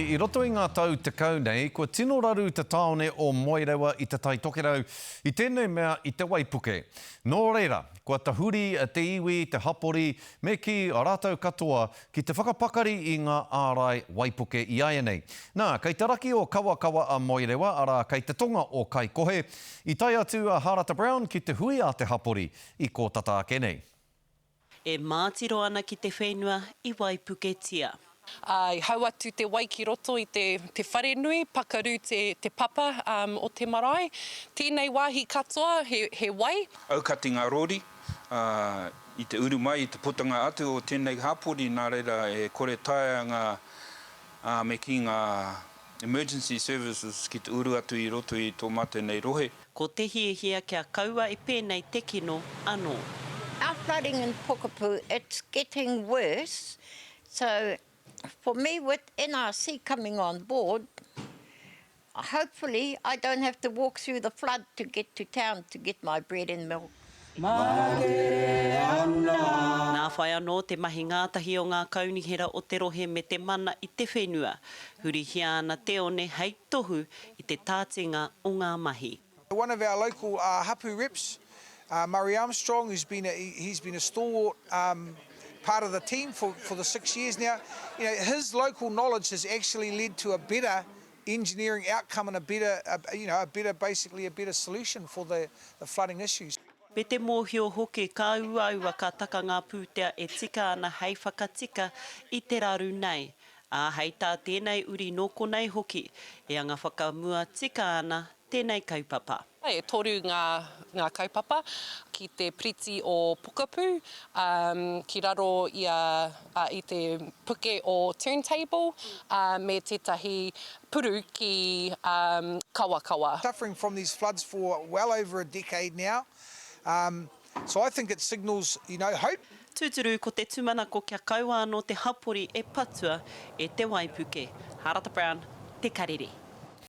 I roto i ngā tau tekau nei, kua tino raru te tāone o Moerewa i Te Tai Tokerau i tēnei mea i te waipuke. Nō reira, kua tahuri te iwi, te hapori, me kī, rātou katoa, ki te whakapakari i ngā ārai waipuke iaianei. Nā, kei te raki o Kawakawa a Moerewa, arā, kei te tonga o Kaikohe. I tae atu a Harata Brown ki te hui a te hapori i kō tata ake nei. E mātiro ana ki te whenua i waipuketia. Ā, i hau atu te wai ki roto i te, te wharenui, pakaru te, te papa um, o te marae. Tēnei wāhi katoa, he, he wai. Aukati ngā rori, ā, i te uru mai, i te putanga atu o tēnei hapori, nā reira e kore taea ngā, ā, me kī ngā emergency services ki te uru atu i roto i tō mātou nei rohe. Ko te hiahia kia kaua e pēnei te kino anō. Our flooding in Pukapu it's getting worse so for me with NRC coming on board hopefully I don't have to walk through the flood to get to town to get my bread and milk. Makere ana. Nā whai anō te mahi ngātahi o ngā kaunihera o te rohe me te mana i te whenua, hurihia ana te one hei tohu i te tātinga o ngā mahi. One of our local hapu reps, Murray Armstrong, who's been a, he's been a stalwart um, part of the team for, for the six years now, you know, his local knowledge has actually led to a better engineering outcome and a better, a, you know, a better, basically a better solution for the, the flooding issues. Me te mōhio hoki ka uaua ka taka ngā pūtea e tika ana hei whakatika i te raru nei, ā, hei tā tēnei uri nō konei hoki, e anga whakamua tika ana tēnei kaupapa. E toru ngā, ngā kaupapa ki te piriti o Pokapū, ā, ki raro i a, ā, i te puke o Turntable, ā, me tētahi puru ki, ā, Kawakawa. Suffering from these floods for well over a decade now, um, so I think it signals, you know, hope. Tūturu, ko te tūmanako kia kaua anō te hapori e patua e te waipuke. Harata Brown, Te Karere.